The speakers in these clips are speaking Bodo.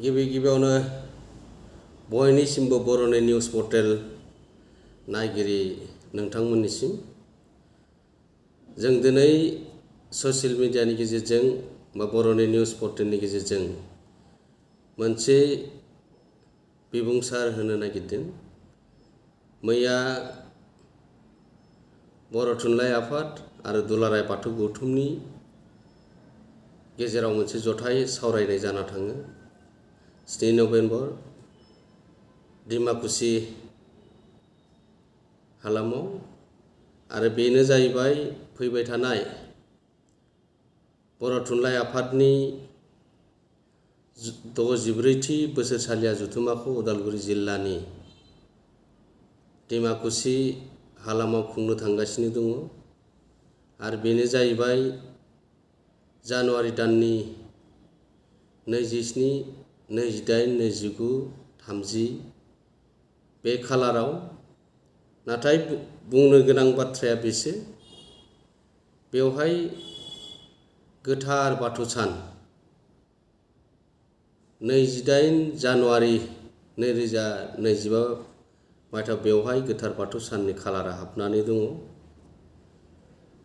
गिबियावनो बयनिसिमबो बर'नि निउस पर्टेल नायगिरि नोंथांमोननिसिम जों दिनै ससियेल मिडियानि गेजेरजों बा बर'नि निउस पर्टेलनि गेजेरजों मोनसे बिबुंसार होनो नागिरदों। मैया बर' थुनलाइ आफाद आरो दुलाराय बाथौ गौथुमनि गेजेराव मोनसे जथाय सावरायनाय जाना थाङो। 7 नभेम्बर डिमाकुसि हालामाव आरो बेनो जाहैबाय फैबाय थानाय बर' थुनलाइ आफादनि 64थि बोसोरसालिया जथुम्माखौ उदालगुरि जिल्लानि डिमाकुसि हालामाव खुंनो थांगासिनो दङ आरो बेनो जाहैबाय जानुवारि दाननि 27, 28, 29, 30 बे खालाराव। नाथाय बुंनो गोनां बाथ्राया बेसो, बेवहाय गोथार बाथौ सान 28 जानुवारि 2025 मायथाइयाव बेवहाय गोथार बाथौ साननि खालारा हाबनानै दङ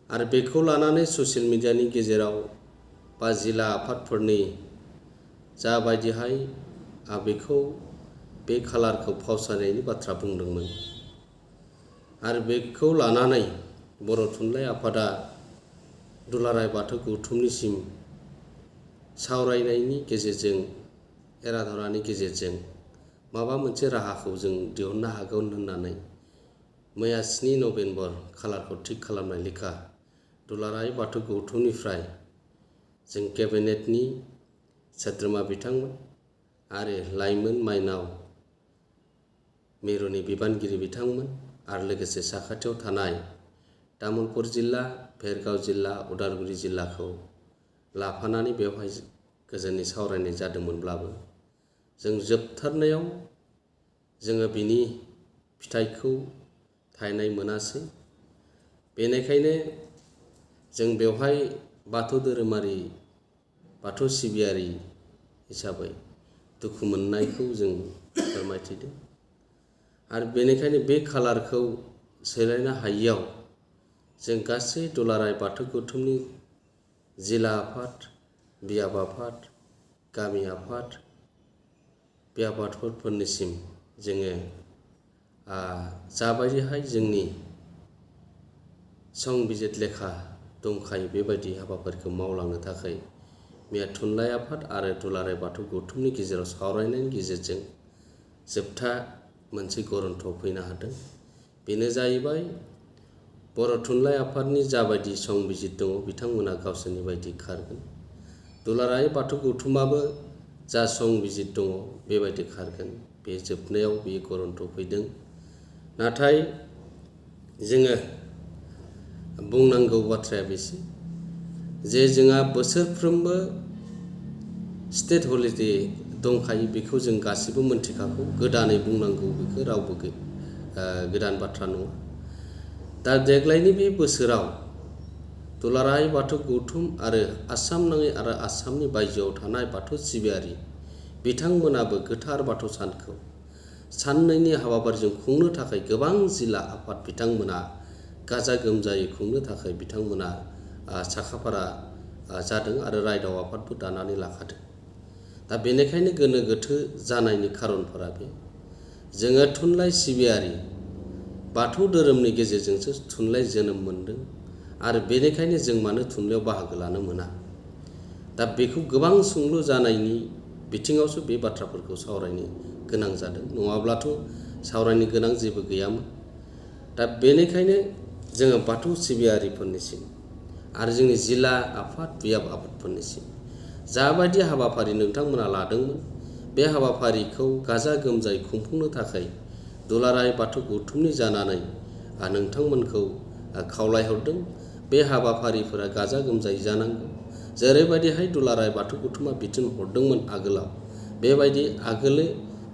आरो बेखौ लानानै ससियेल मिडियानि गेजेराव बा जिल्ला आफादफोरनि जाबायदिहाय बेखौ बे खालारखौ फावसायनायनि बाथ्रा बुंदोंमोन आरो बेखौ लानानै बर' थुनलाइ आफादा दुलाराय बाथौ गौथुमनिसिम सावरायनायनि गेजेरजों एराधरानि गेजेरजों माबा मोनसे राहाखौ जों दिहुननो हागोन होननानै मैया 7 नभेम्बर खालारखौ थिग खालामनाय लेखा दुलाराय बाथौ गौथुमनिफ्राय जों केबिनेटनि सोद्रोमा बिथांमोन आरो लाइमोन माइनाव मिरुनि बिबानगिरि बिथांमोन आरो लोगोसे साखाथियाव थानाय तामुलपुर जिल्ला, भेरगाव जिल्ला, उदालगुरि जिल्लाखौ लाफानानै बेवहाय गोजोननि सावरायनाय जादोंमोनब्लाबो जों जोबथारनायाव जोङो बिनि फिथाइखौ थायनाय मोनासै। बेनिखायनो जों बेवहाय बाथौ धोरोमारि बाथौ सिबियारि हिसाबै दुखु मोननायखौ जों फोरमायथिदों आरो बेनिखायनो बे खालारखौ सोलायनो हायियाव जों गासै दुलाराय बाथौ गौथुमनि जिल्ला आफाद, बियाब आफाद, गामि आफाद, बे आफादफोरनिसिम जोङो जाबायदिहाय जोंनि संबिजित लेखा दंखायो बेबायदि हाबाफारिखौ मावलांनो थाखाय मैया थुनलाइ आफाद आरो दुलाराय बाथौ गौथुमनि गेजेराव सावरायनायनि गेजेरजों जोबथा मोनसे गरन्थ'आव फैनो हादों। बेनो जाहैबाय बर' थुनलाइ आफादनि जाबायदि संबिजित दङ बिथांमोना गावसोरनि बायदि खारगोन। दुलाराय बाथौ गौथुमाबो जा संबिजित दङ बेबायदि खारगोन। बे जोबनायाव बे गरन्थ'आव फैदों। नाथाय जोङो बुंनांगौ बाथ्राया बेसो जे जोंहा बोसोरफ्रोमबो स्टेट हलिडे दंखायो, बेखौ जों गासिबो मोनथिखागौ। गोदानै बुंनांगौ बेखौ रावबो गोदान बाथ्रा नङा। दा देग्लायनि बे बोसोराव दुलाराय बाथौ गौथुम आरो आसाम नाङै आरो आसामनि बायजोआव थानाय बाथौ सिबियारि बिथांमोनाबो गोथार बाथौ सानखौ साननैनि हाबाफारिजों खुंनो थाखाय गोबां जिल्ला आफाद बिथांमोना गाजा गोमजायै खुंनो थाखाय बिथांमोना साखाफारा जादों आरो रायदाव आफादबो दानानै लाखादों। दा बेनिखायनो गोनो गोथो जानायनि खारनफोरा बे जोङो थुनलाइ सिबियारि बाथौ धोरोमनि गेजेरजोंसो थुनलाइ जोनोम मोनदों आरो बेनिखायनो जों मानो थुनलाइयाव बाहागो लानो मोना। दा बेखौ गोबां सोंलु जानायनि बिथिङावसो बे बाथ्राफोरखौ सावरायनो गोनां जादों, नङाब्लाथ' सावरायनो गोनां जेबो गैयामोन। दा बेनिखायनो जोङो बाथौ सिबियारिफोरनिसिम आरो जोंनि जिल्ला आफाद, बियाब आफादफोरनिसिम जाबायदि हाबाफारि नोंथांमोना लादोंमोन बे हाबाफारिखौ गाजा गोमजायै खुंफुंनो थाखाय दुलाराय बाथौ गौथुमनि जानानै नोंथांमोनखौ खावलायहरदों। बे हाबाफारिफोरा गाजा गोमजायै जानांगौ। जेरैबायदिहाय दुलाराय बाथौ गौथुमा बिथोन हरदोंमोन आगोलाव, बेबायदि आगोलो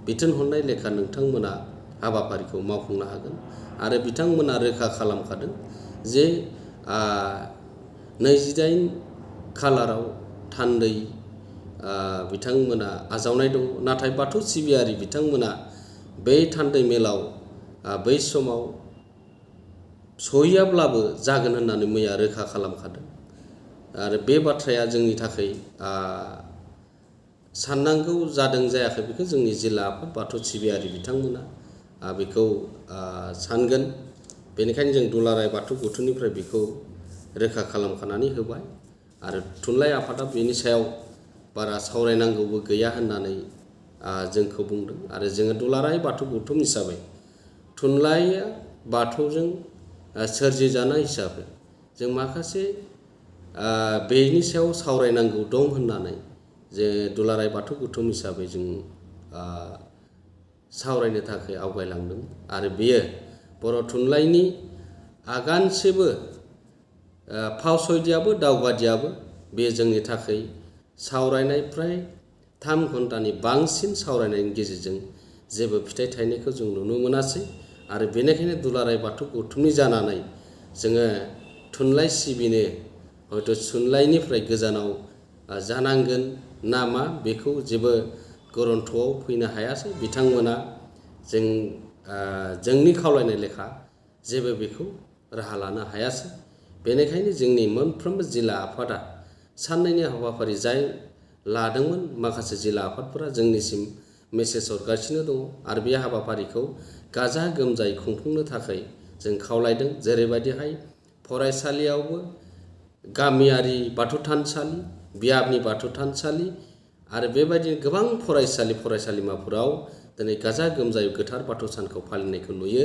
बिथोन हरनाय लेखा नोंथांमोना हाबाफारिखौ मावफुंनो हागोन आरो बिथांमोना रोखा खालामखादों जे 28 खालाराव थान्दै बिथांमोना आजावनाय दङ। नाथाय बाथौ सिबियारि बिथांमोना बै थान्दै मेलाव बै समाव सहैयाब्लाबो जागोन होननानै मैया रोखा खालामखादों। आरो बे बाथ्राया जोंनि थाखाय साननांगौ जादों जायाखै बेखौ जोंनि जिल्ला आफाद बाथौ सिबियारि बिथांमोना बेखौ सानगोन। बेनिखायनो जों दुलाराय बाथौ गौथुमनिफ्राय बेखौ रोखा खालामखानानै होबाय आरो थुनलाइ आफादा बेनि सायाव बारा सावरायनांगौबो गैया होननानै जोंखौ बुंदों। आरो जोङो दुलाराय बाथौ गौथुम हिसाबै थुनलाइया बाथौजों सोरजिजानाय हिसाबै जों माखासे बेनि सायाव सावरायनांगौ दं होननानै जे दुलाराय बाथौ गौथुम हिसाबै जों सावरायनो थाखाय आवगायलांदों। आरो बेयो बर' थुनलाइनि आगानसेबो फावसयदियाबो दावगादियाबो बे जोंनि थाखाय सावरायनाय फ्राय 3 घन्टानि बांसिन सावरायनायनि गेजेरजों जेबो फिथाइ थायनायखौ जों नुनो मोनासै। आरो बेनिखायनो दुलाराय बाथौ गौथुमनि जानानै जोङो थुनलाइ सिबिनो हयथ' थुनलाइनिफ्राय गोजानाव जानांगोन नामा बेखौ जेबो गरन्थ'आव फैनो हायासै। बिथांमोना जोंनि खावलायनाय लेखा जेबो बेखौ राहा लानो हायासै। बेनिखायनो जोंनि मोनफ्रोमबो जिल्ला आफादा साननैनि हाबाफारि जाय लादोंमोन माखासे जिल्ला आफादफोरा जोंनिसिम मेसेज हरगासिनो दङ। आरो बे हाबाफारिखौ गाजा गोमजायै खुंफुंनो थाखाय जों खावलायदों। जेरैबायदिहाय फरायसालियावबो गामियारि बाथौ थानसालि, बियाबनि बाथौ थानसालि आरो बेबायदिनो गोबां फरायसालिमाफोराव दिनै गाजा गोमजायै गोथार बाथौ सानखौ फालिनायखौ नुयो।